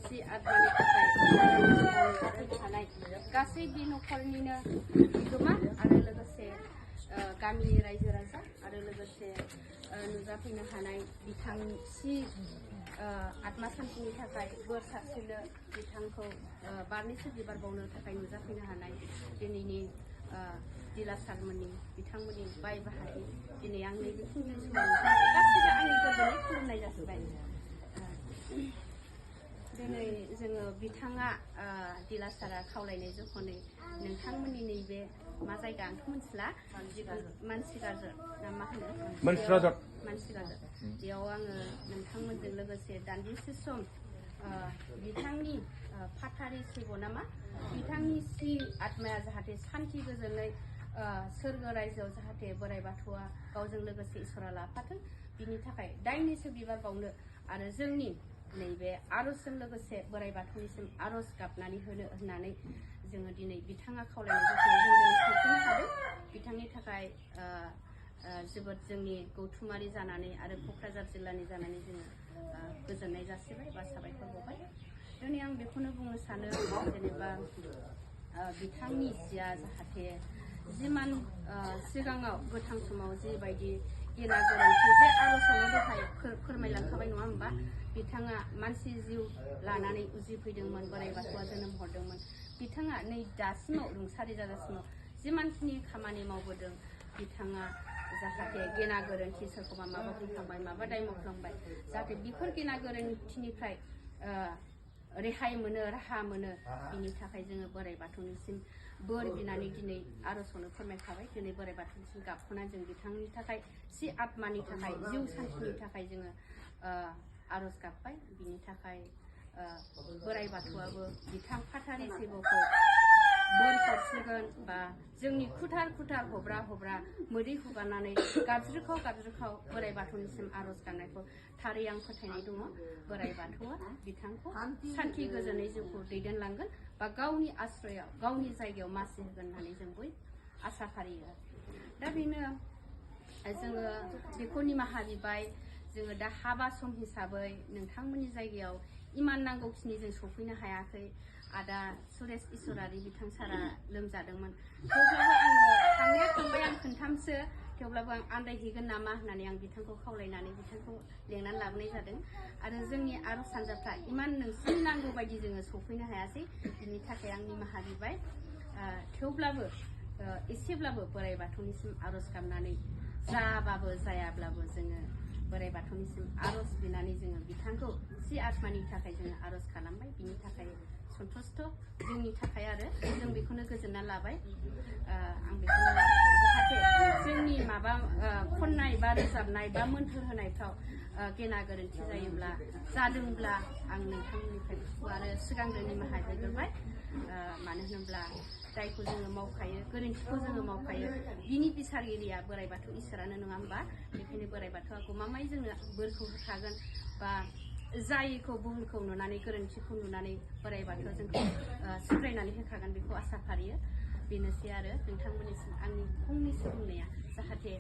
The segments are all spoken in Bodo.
जि आत्मानि थाखाय नुजाफैनो हानाय गासै बे न'खरनिनो बिगोमा आरो लोगोसे गामिनि रायजो राजा आरो लोगोसे नुजाफैनो हानाय बिथांनि आत्मा शान्तिनि थाखाय बोर सारस्रिनो बिथांखौ बारनैसो बिबार बावनो थाखाय नुजाफैनो हानाय दिनैनि दिला सारमोननि बिथांमोननि बाय बाहागि दिनै आंनि बेखिनि समाव गासैबो आंनि गोरबोनि खुलुमनाय जासिबाय। दिनै जोङो बिथाङा दिला सारा खावलायनाय जखनै नोंथांमोननि नैबे मा जायगा आंथ' मिथिला मानसि गाजर ना मा होनो मानसि गाजर बेयाव आङो नोंथांमोनजों लोगोसे दान्दिसे सम बिथांनि फाथारि शिब नामा बिथांनि सि आत्माया जाहाथे सान्ति गोजोनै सोरगो रायजोआव जाहाथे बोराइ बाथौआ गावजों लोगोसे इसोरा लाफाथों बिनि थाखाय दाइनैसो बिबार बावनो आरो जोंनि नैबे आर'जजों लोगोसे बोराइ बाथौनिसिम आर'ज गाबनानै होनो होननानै जोङो दिनै बिथाङा खावलायनाय जों दिनै सफैनो हादों। बिथांनि थाखाय जोबोद जोंनि गौथुमारि जानानै आरो क'क्राझार जिल्लानि जानानै जोङो गोजोननाय जासिबाय बा साबायखर बावबाय। दिनै आं बेखौनो बुंनो सानो जेनेबा बिथांनि जिया जाहाथे जिमान सिगाङाव गोथां समाव जिबायदि गेना गोरोन्थि जे आर'जआवनो दहाय फोरमायलांखाबाय नङा होमबा बिथाङा मानसि जिउ लानानै उजिफैदोंमोन बोराइ बाथौआ जोनोम हरदोंमोन बिथाङा नै दासिमाव रुंसारि जाजासिमाव जिमानखिनि खामानि मावबोदों बिथाङा जाहाथे गेना गोरोन्थि सोरखौबा माबा बुंफ्लांबाय माबा दाय मावफ्लांबाय जाहाथे बेफोर गेना गोरोन्थिनिफ्राय रेहाय मोनो राहा मोनो बिनि थाखाय जोङो बोराइ बाथौनिसिम बोर बिनानै दिनै आर'जआवनो फोरमायखाबाय दिनै बोराइ बाथौनिसिम गाबख'नानै जों बिथांनि थाखाय सि आत्मानि थाखाय जिउ सान्थिनि थाखाय जोङो आर'ज गाबबाय बिनि थाखाय बोराइ बाथौआबो बिथां फाथारि शिबखौ बोर सारस्रिगोन बा जोंनि खुथार खुथार हब्रा हब्रा मोदै हुगारनानै गाबज्रिखाव बोराइ बाथौनिसिम आर'ज गाबनायखौ थारै आं फोथायनाय दङ बोराइ बाथौआ बिथांखौ सान्थि गोजोनै जिउखौ दैदेनलांगोन बा गावनि आश्रयाव गावनि जायगायाव मासि होगोन होननानै जों बयबो आसा फारियो। दा बेनो जोङो बेखौ निमाहा बिबाय जोङो दा हाबा सम हिसाबै नोंथांमोननि जायगायाव इमान नांगौखिनि जों सफैनो हायाखै आदा सुरेश इसरारि बिथां सारा लोमजादोंमोन थेवब्लाबो आङो थांनाया थांबाय आं खोनथामसो थेवब्लाबो आं आन्दायहैगोन नामा होननानै आं बिथांखौ खावलायनानै बिथांखौ लेंनानै लाबोनाय जादों आरो जोंनि आर'ज हान्जाफ्रा इमान नोंसिनि नांगौ बायदि जोङो सफैनो हायासै बिनि थाखाय आं निमाहा बिबाय थेवब्लाबो एसेब्लाबो बोराइ बाथौनिसिम आर'ज गाबनानै जाबाबो जायाब्लाबो जोङो बोराइ बाथौनिसिम आर'ज बिनानै जोङो बिथांखौ सि आत्मानि थाखाय जोङो आर'ज खालामबाय बिनि थाखाय सन्तुष्ट जोंनि थाखाय आरो जों बेखौनो गोजोनना लाबाय आं बेखौनो जाहाथे जोंनि माबा खननाय बा रोजाबनाय बा मोन्थोर होनायफ्राव गेना गोरोन्थि जायोब्ला जादोंब्ला आं नोंथांमोननिफ्राय आरो सिगांग्रो निमाहा बिग्रोबाय मानो होनोब्ला दायखौ जोङो मावखायो गोरोन्थिखौ जोङो मावखायो बिनि बिसारगिरिया बोराइ बाथौ इसोरानो नङा होमबा बेखायनो बोराइ बाथौआ गमामायै जोंनो बोरखौ होखागोन बा जायैखौ भुलखौ नुनानै गोरोन्थिखौ नुनानै बोराइ बाथौआ जोंखौ सुद्रायनानै होखागोन बेखौ आसा फारियो बेनोसै आरो नोंथांमोननिसिम आंनि फंनैसो बुंनाया जाहाथे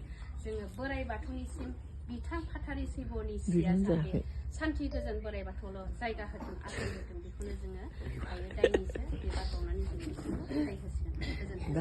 जोङो बोराइ बाथौनिसिम बिथां फाथारि शिबनि सिया जाहाथे सान्थि गोजोन बोराइ बाथौल' जायगा होथों आश्रय होथों बेखौनो जोङो दायो दाइनैसो बिबार बावनानै जों बिसोरखौ होनाय होसिगोन गोजोन्थों।